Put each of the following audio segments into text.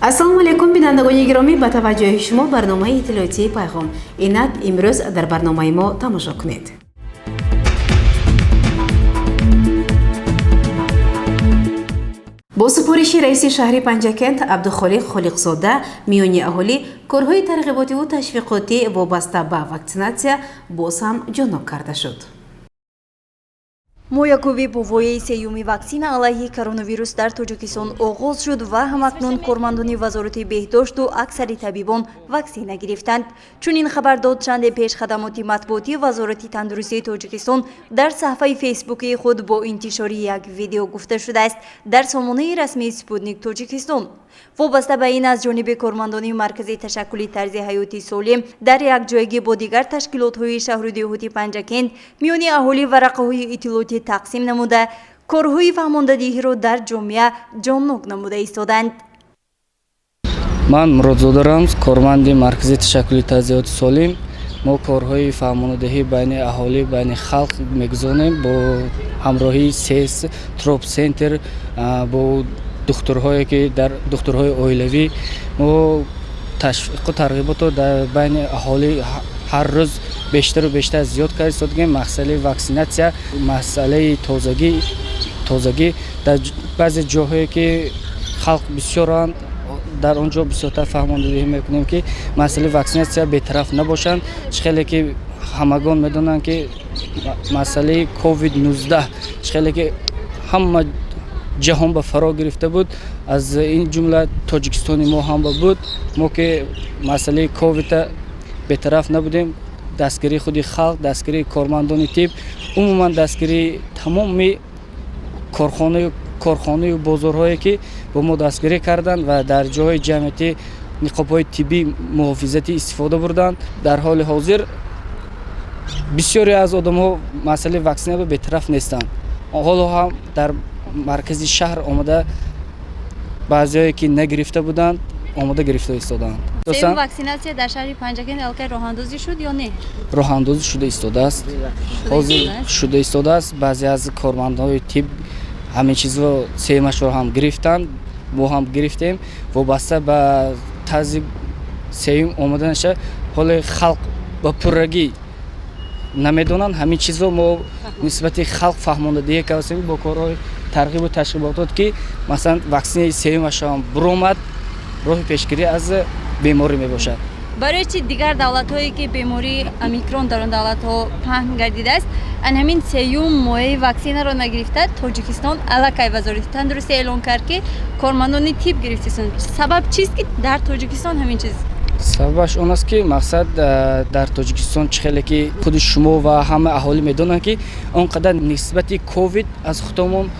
Ассалому алайкум, бинандагони гиромӣ! Ба таваҷҷӯҳи шумо барномаи иттилоотии «Пайғом». Инак, имрӯз дар барномаи мо тамошо кунед. Бо супориши раиси шаҳри Панҷакент Абдухолиқ Холиқзода миёни аҳолӣ корҳои тарғиботиву ташвиқотӣ вобаста ба ваксинатсия боз ҳам ҷоннок карда шуд. Моякӯбӣ бо вояи сеюми ваксина алайҳи коронавирус дар Тоҷикистон оғоз шуд ва ҳамакнун кормандони Вазорати беҳдошту аксари табибон ваксина гирифтанд. Чунин хабар дод чанде пеш хадамоти матбуотии Вазорати тандурустии Тоҷикистон дар саҳфаи фейсбукии худ бо интишори як видео, гуфта шудааст дар сомонаи расмии «Спутник Тоҷикистон». Вобаста ба ин, аз ҷониби кормандони Маркази ташаккули тарзи ҳаёти солим дар якҷоягӣ бо дигар ташкилотҳои шаҳру деҳоти Панҷакент миёни аҳолӣ варақаҳои иттилоотӣ тақсим намуда, корҳои фаҳмондадиҳиро дар ҷомеа ҷоннок намуда истоданд. Ман Муродзода Рамз, корманди Маркази ташаккули тарзи ҳаёти солим. Мо корҳои фаҳмонадиҳӣ байни аҳолӣ, байни халқ мегузаронем бо ҳамроҳии СЭС, Троп Центр, бо духтурҳое ки дар духтурҳои оилавӣ. Мо ташвиқу тарғиботро дар байни аҳолӣ ҳар рӯз бештару бештар зиёд карда истодагем. Масъалаи ваксинатсия, масъалаи тозагӣ, дар баъзе ҷоҳое ки халқ бисёранд, дар он ҷо бисёртар фаҳмондадиҳӣ мекунем, ки масъалаи ваксинатсия бетараф набошанд. Чӣ хеле ки ҳамагон медонанд, ки масъалаи ковид 19 чӣ хеле ки ҳама ҷаҳон ба фаро гирифта буд, аз ин ҷумла Тоҷикистони мо ҳам ба буд. Мо ки масъалаи ковида бетараф набудем, дастгирии худи халқ, дастгирии кормандони тиб, умуман дастгирии тамоми корхонаю бозорҳое ки бо мо дастгирӣ карданд ва дар ҷоҳои ҷамъиятӣ ниқобҳои тиббӣ муҳофизатӣ истифода бурданд. Дар ҳоли ҳозир бисёре аз одамҳо масъалаи ваксинаро бетараф нестанд. Ҳоло ҳам дар маркази шаҳр омада, баъзеҳое ки нагирифта буданд, омода гирифта истоданд. Сеюм ваксинатсия дар шаҳри Панҷакент аллакай роҳандозӣ шуд ё не? Роҳандозӣ шуда истодааст, ҳозир шуда истодааст. Баъзе аз кормандҳои тиб ҳамин чизро сеюмашро ҳам гирифтанд, мо ҳам гирифтем. Вобаста ба тарзи сеюм омаданаша ҳоле халқ ба пуррагӣ намедонанд. Ҳамин чизро мо нисбати халқ фаҳмондадиҳӣ кардем бо корҳои тарғибу ташвиқотот, ки масалан ваксинаи сеюмашам буромад, роҳи пешгирӣ аз беморӣ мебошад. Барои чи дигар давлатҳое ки бемории омикрон дар он давлатҳо паҳн гардидааст, ан ҳамин сеюм мояи ваксинаро нагирифта, Тоҷикистон аллакай Вазорати тандурустӣ эълон кард, ки кормандони тиб гирифтаанд? Сабаб чист, ки дар Тоҷикистон ҳамин чиз? Сабабаш он аст, ки мақсад, дар Тоҷикистон, чӣ хеле ки худи шумо ва ҳама аҳолӣ медонанд, ки он қадар нисбати ковид аз худомон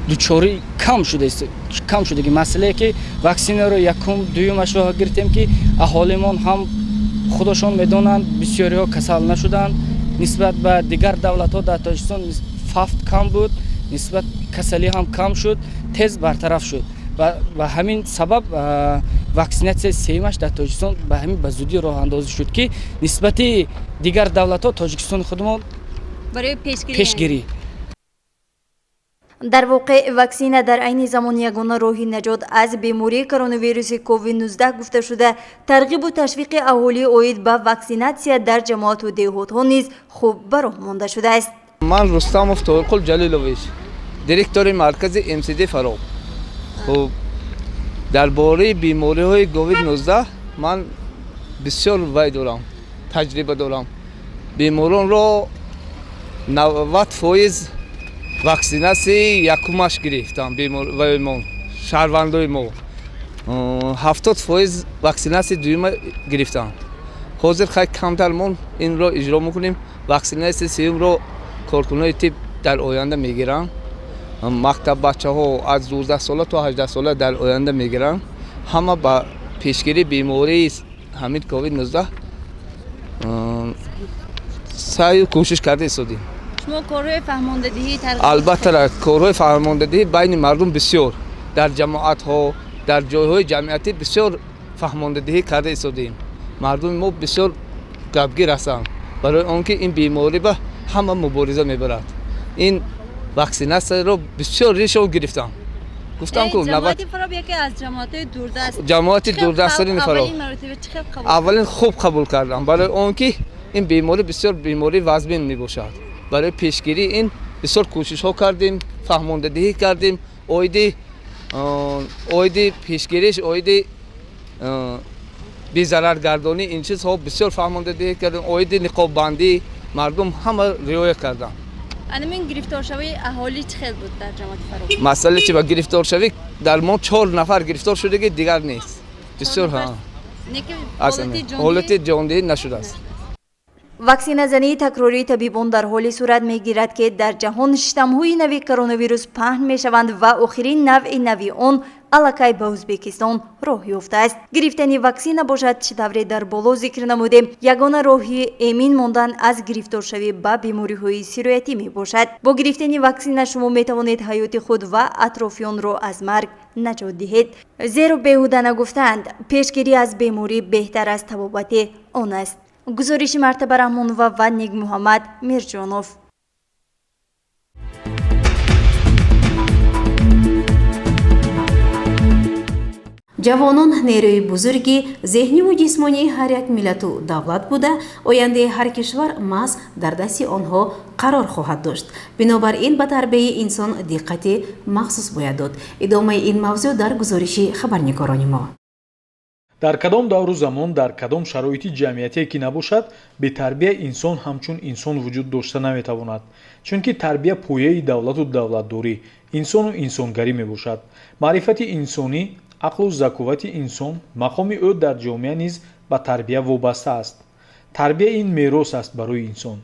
дучорӣ кам шудаги. Масъалае ки ваксинаро якум, дуюмашро гирифтем, ки аҳолимон ҳам худошон медонанд, бисёриҳо касал нашуданд. Нисбат ба дигар давлатҳо дар Тоҷикистон фавт кам буд, нисбат касалӣ ҳам кам шуд, тез бартараф шуд. Ба ҳамин сабаб ваксинатсияи сеюмаш дар Тоҷикистон ба ҳамин ба зудӣ роҳандозӣ шуд, ки нисбати дигар давлатҳо Тоҷикистони худмон барои пешгирӣ. Дар воқеъ, ваксина дар айни замон ягона роҳи наҷот аз бемории коронавируси covid-19 гуфта шуда, тарғибу ташвиқи аҳолӣ оид ба ваксинатсия дар ҷамоату деҳотҳо низ хуб ба роҳ монда шудааст. Ман Рустамов Тоирқул Ҷалилович, директори маркази МСД Фароб. Хуб, дар бораи бемориҳои ковид-19 ман бисёр вай дорам, таҷриба дорам. Беморонро 90% ваксинатсияи якумаш гирифтам. Беморваимо, шаҳрвандои мо 70% ваксинатсияи дуюма гирифтам. Ҳозир хай камтар мо инро иҷро мекунем. Ваксинатсияи сеюмро коркунони тиб дар оянда мегиранд, мактаббачаҳо аз 12 сола то 18 сола дар оянда мегиранд. Ҳама ба пешгирии бемории ҳамин ковид 19 саъю кӯшиш карда истодем. Шумо корҳои фаҳмондадиҳӣ? Албатта, корҳои фаҳмондадиҳӣ байни мардум бисёр, дар ҷамоатҳо, дар ҷойҳои ҷамъиятӣ бисёр фаҳмондадиҳӣ карда истодем. Мардуми мо бисёр гапгир ҳастанд, барои он ки ин беморӣ ба ҳама мубориза мебарад. Ин ваксинатсияро бисёр ришо гирифтам. Гуфтам ку ҷамоати Фароб яке аз ҷамоатҳои дурдаст. Ҷамоати дурдасттарини Фароб. Аввалин хуб қабул кардам, барои он ки ин беморӣ бисёр бемории вазмин мебошад. Барои пешгирии ин бисёр кӯшишҳо кардем, фаҳмондадиҳӣ кардем, оиди пешгириш, оиди безараргардонӣ ин чизҳо бисёр фаҳмондадиҳӣ кардем, оиди ниқоббандӣ мардум ҳама риоя карданд. Анамин гирифторшавии аҳолӣ чӣ хел буд дар ҷамоати Фароб? Масъала чи ба гирифторшавӣ дар мо 4 нафар гирифтор шудагӣ, дигар нест. Бисёр ҳолати ҷондиҳӣ нашудааст. Ваксиназании такрории табибон дар ҳоле сурат мегирад, ки дар ҷаҳон штаммҳои нави коронавирус паҳн мешаванд ва охирин навъи нави он аллакай ба Ӯзбекистон роҳ ёфтааст. Гирифтани ваксина бошад, чӣ тавре дар боло зикр намудем, ягона роҳи эмин мондан аз гирифторшавӣ ба бемориҳои сироятӣ мебошад. Бо гирифтани ваксина шумо метавонед ҳаёти худ ва атрофиёнро аз марг наҷот диҳед. Зеро беҳуда нагуфтаанд, пешгирӣ аз беморӣ беҳтар аз табобати он аст. Гузориши Мартаба Раҳмонова ва Нигмуҳаммад Мирҷонов. Ҷавонон нерӯи бузурги зеҳниву ҷисмонии ҳар як миллату давлат буда, ояндаи ҳар кишвар маҳз дар дасти онҳо қарор хоҳад дошт. Бинобар ин ба тарбияи инсон диққати махсус бояд дод. Идомаи ин мавзӯъ дар гузориши хабарнигорони мо. Дар кадом давру замон, дар кадом шароити ҷамъиятие ки набошад, бетарбия инсон ҳамчун инсон вуҷуд дошта наметавонад. Чунки тарбия пояи давлату давлатдорӣ, инсону инсонгарӣ мебошад. Маърифати инсонӣ, ақлу заковати инсон, мақоми ӯ дар ҷомеа низ ба тарбия вобаста аст. Тарбия ин мерос аст барои инсон.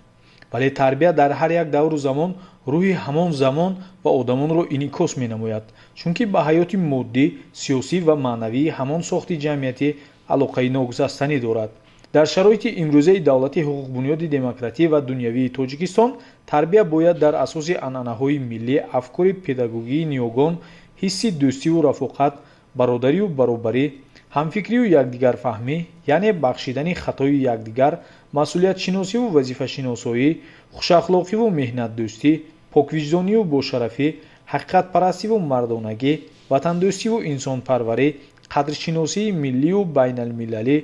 Вале тарбия дар ҳар як давру замон рӯҳи ҳамон замон ва одамонро инъикос менамояд, чунки ба ҳаёти моддӣ, сиёсӣ ва маънавии ҳамон сохти ҷамъиятӣ алоқаи ногусастанӣ дорад. Дар шароити имрӯзаи давлати ҳуқуқбунёди демократӣ ва дунявии Тоҷикистон тарбия бояд дар асоси анъанаҳои миллӣ, афкори педагогии ниёгон, ҳисси дӯстиву рафоқат, бародарию баробарӣ, ҳамфикрию якдигарфаҳмӣ, яъне бахшидани хатои якдигар, масъулиятшиносиву вазифашиносоӣ, хушахлоқиву меҳнатдӯстӣ, поквиҷдонию бошарафӣ, ҳақиқатпарастиву мардонагӣ, ватандӯстиву инсонпарварӣ, қадршиносии миллию байналмилалӣ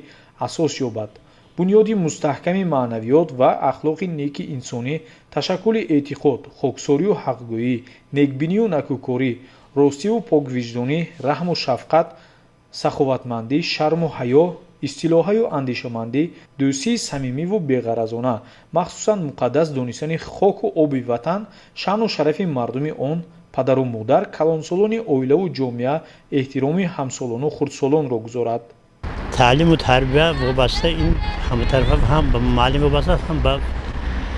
асос ёбад. Бунёди мустаҳками маънавиёт ва ахлоқи неки инсонӣ, ташаккули эътиқод, хоксорию ҳақгӯӣ, некбинию накӯкорӣ, ростиву поквиҷдонӣ, раҳму шафқат, саховатмандӣ, шарму ҳаё, истилоҳаю андешамандӣ, дӯстии самимиву беғаразона, махсусан муқаддас донистани хоку оби ватан, шаъну шарафи мардуми он, падару модар, калонсолони оилаву ҷомеа, эҳтироми ҳамсолону хурдсолонро гузорад. Таълиму тарбия вобаста ин ҳаматарафа ҳам ба муаллим вобаста аст, ҳам ба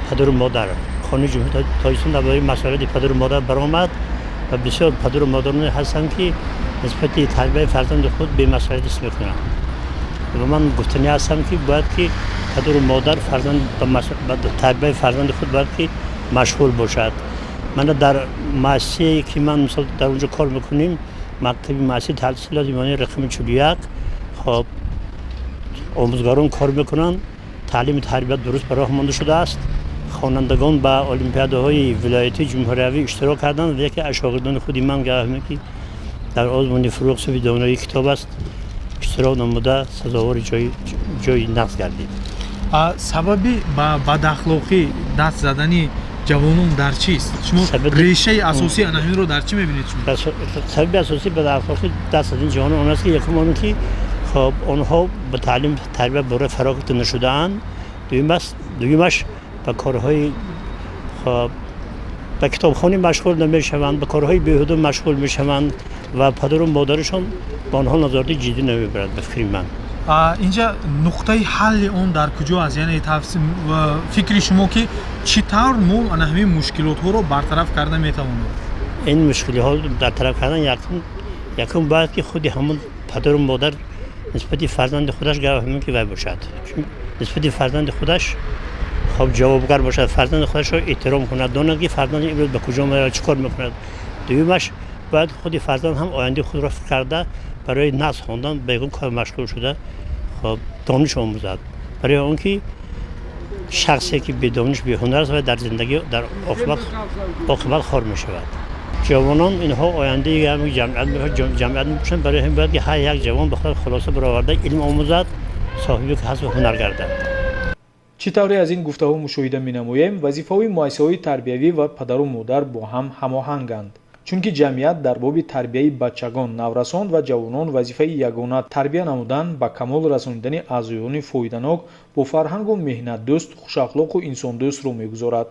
падару модар. Қонуни Ҷумҳурии Тоҷикистон дар бораи масъулияти падару модар баромад ва бисёр падару модароне ҳастанд, ки нисбати тарбияи фарзанди худ бемасъулият ҳис мекунанд. Ва ман гуфтанӣ ҳастам, ки бояд ки падару модар фарзанд ба тарбияи фарзанди худ бояд ки машғул бошад. Мана дар муассисае ки ман мисол дар онҷо кор мекунем, мактаби муассисаи таҳсилоти миёнаи рақами 41, хоб омӯзгорон кор мекунанд, таълиму тарбия дуруст ба роҳ монда шудааст. Хонандагон ба олимпиадаҳои вилоятӣ, ҷумҳуриявӣ иштирок карданд ва яке аз шогирдони худи ман гаҳме ки дар озмуни фурӯғ суфи донои китоб аст иштирок намуда сазовори ҷои нақс гардид. Сабаби ба бадахлоқӣ даст задани ҷавонон дар чист? Шумо решаи асосии ана ҳаминро дар чӣ мебинед шумо? Сабаби асосии бадахлоқӣ даст задани ҷавонон он аст, ки якум он ки хоб онҳо ба таълим тарбия бора фаро гирифта нашудаанд, дуюмаш ба корҳои хоб ба китобхонӣ машғул намешаванд, ба корҳои беҳуда машғул мешаванд ва падару модарашон ба онҳо назорати ҷиддӣ намебарад, ба фикри ман. Инҷа нуқтаи ҳалли он дар куҷо аст? Яъне фикри шумо ки чӣ тавр мо ана ҳамин мушкилотҳоро бартараф карда метавонем? Ин мушкилиҳо бартараф кардан якум бояд ки худи ҳамон падару модар нисбати фарзанди худаш гавҳамин ки вай бошад, нисбати фарзанди худаш хоб ҷавобгар бошад, фарзанди худашро эҳтиром кунад, донад ки фарзанди имрӯз ба куҷо меравад, чӣ кор мекунад. Дуюмаш бояд худи фарзанд ҳам ояндаи худро фикр карда барои насл хондан ба ягон кор машғул шуда хоб дониш омӯзад, барои он ки шахсе ки бедониш беҳунар аст ва дар зиндагӣ дар оқибат хор мешавад. Ҷавонон инҳо ояндаи ҷамъият мебошанд. Барои ҳамин бояд ки ҳар як ҷавон ба худ хулоса бароварда илм омӯзад, соҳиби касбу ҳунар гардад. Чӣ тавре аз ин гуфтаҳо мушоҳида менамоем, вазифаҳои муассисаҳои тарбиявӣ ва падару модар бо ҳам ҳамоҳанганд. Чунки ҷамъият дар боби тарбияи бачагон, наврасон ва ҷавонон вазифаи ягона тарбия намудан, ба камол расонидани аъзоёни фоиданок бо фарҳангу меҳнатдӯст, хушахлоқу инсондӯстро мегузорад.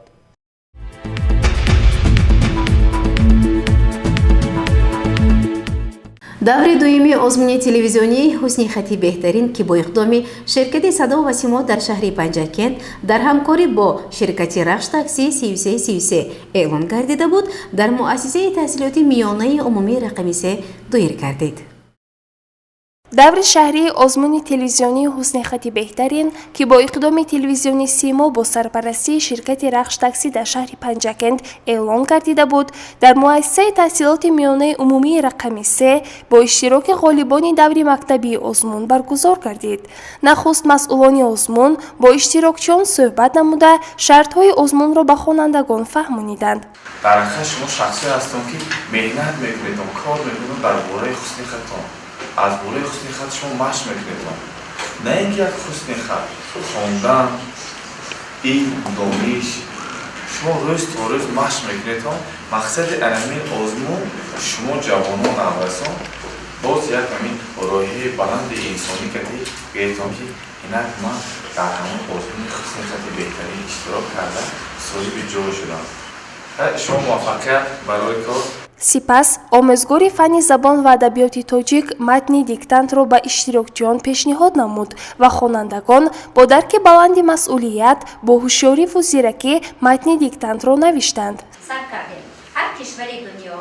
Даври дуюми озмуни телевизионии ҳусни хати беҳтарин, ки бо иқдоми ширкати Садо ва Симо дар шаҳри Панҷакент дар ҳамкорӣ бо ширкати Рахш такси 3333 эълон гардида буд, дар муассисаи таҳсилоти миёнаи умумии рақами 3 доир гардид. Даври шаҳрии озмуни телевизионии ҳусни хати беҳтарин, ки бо иқдоми телевизиони Симо бо сарпарастии ширкати Рахш такси дар шаҳри Панҷакент эълон гардида буд, дар муассисаи таҳсилоти миёнаи умумии рақами 3 бо иштироки ғолибони даври мактабии озмун баргузор гардид. Нахуст масъулони озмун бо иштирокчиён суҳбат намуда, шартҳои озмунро ба хонандагон фаҳмониданд. Дар ҳақиқат шумо шахсое ҳастон, ки меҳнат мекунедон, кор мекунедон дар бораи ҳусни хаттон. Аз бораи ҳусни хат шумо машқ мекунедон. На ин ки як ҳусни хат, хондан, илм, дониш. Шумо рӯз то рӯз машқ мекунедон. Мақсади анамин озмун шумо ҷавонон наврасон боз як ҳамин роҳияи баланди инсонӣ кардӣ гирифтон, ки инак ман дар ҳамон озмуни ҳусни хати беҳтарин иштирок карда соҳиби ҷой шудам. Шумо муваффақият барои кор. Сипас омӯзгори фанни забон ва адабиёти тоҷик матни диктантро ба иштирокчиён пешниҳод намуд ва хонандагон бо дарки баланди масъулият, бо ҳушёриву зиракӣ матни диктантро навиштанд. Сар кардем. Ҳар кишвари дунё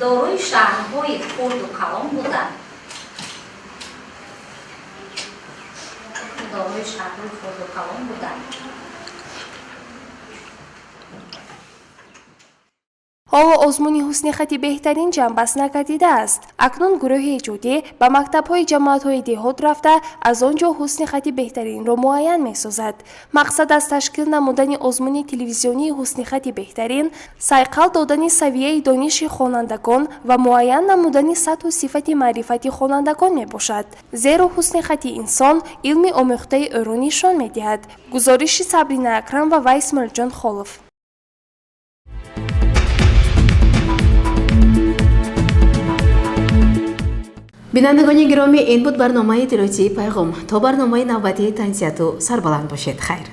дорои шаҳрҳои хурду калон буданд. Дорои шаҳрҳои хурду калон буданд. Ҳоло озмуни ҳусни хати беҳтарин ҷамъбаст нагардидааст. Акнун гурӯҳи эҷодӣ ба мактабҳои ҷамоатҳои деҳот рафта, аз он ҷо ҳусни хати беҳтаринро муайян месозад. Мақсад аз ташкил намудани озмуни телевизионии ҳусни хати беҳтарин сайқал додани савияи дониши хонандагон ва муайян намудани сатҳу сифати маърифати хонандагон мебошад. Зеро ҳусни хати инсон илми омӯхтаи ӯро нишон медиҳад. Гузориши Сабрина Акрам ва Исмоилҷон Холов. Бинандагони гиромӣ, ин буд барномаи иттилоотии Пайғом. То барномаи навбатии тансиҳату сарбаланд бошед. Хайр.